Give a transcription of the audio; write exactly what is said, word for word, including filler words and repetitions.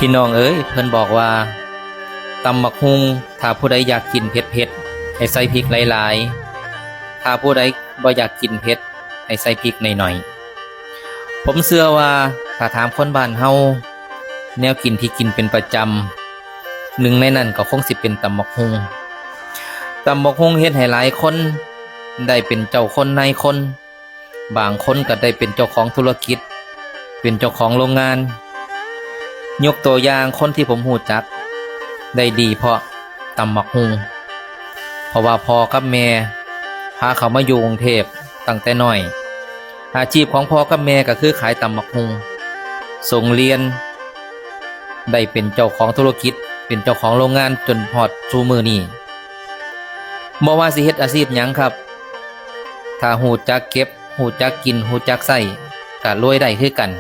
พี่น้องเอ๋ย เพิ่นบอกว่า ตำบักหุ่ง ถ้าผู้ใดอยากกินเผ็ดๆ ให้ใส่พริกหลายๆ ถ้าผู้ใดบ่อยากกินเผ็ด ให้ใส่พริกหน่อยๆ ผมเชื่อว่า ถ้าถามคนบ้านเฮา แนวกินที่กินเป็นประจำ หนึ่งในนั้นก็คงสิเป็นตำบักหุ่ง ตำบักหุ่งเฮ็ดให้หลายคน ได้เป็นเจ้าคนนายคน บางคนก็ได้เป็นเจ้าของธุรกิจ เป็นเจ้าของโรงงาน ยกตัวอย่างคนที่ผมรู้จัก ได้ดีเพราะตำบักหุ่ง เพราะว่าพ่อกับแม่พาเขามาอยู่กรุงเทพตั้งแต่น้อย อาชีพของพ่อกับแม่ก็คือขายตำบักหุ่ง ส่งเรียน ได้เป็นเจ้าของธุรกิจ เป็นเจ้าของโรงงานจนฮอดซุมื้อนี้ บ่ว่าสิเฮ็ดอาชีพหยังครับ ถ้าฮู้จักเก็บ ฮู้จักกิน ฮู้จักใช้ ก็รวยได้คือกัน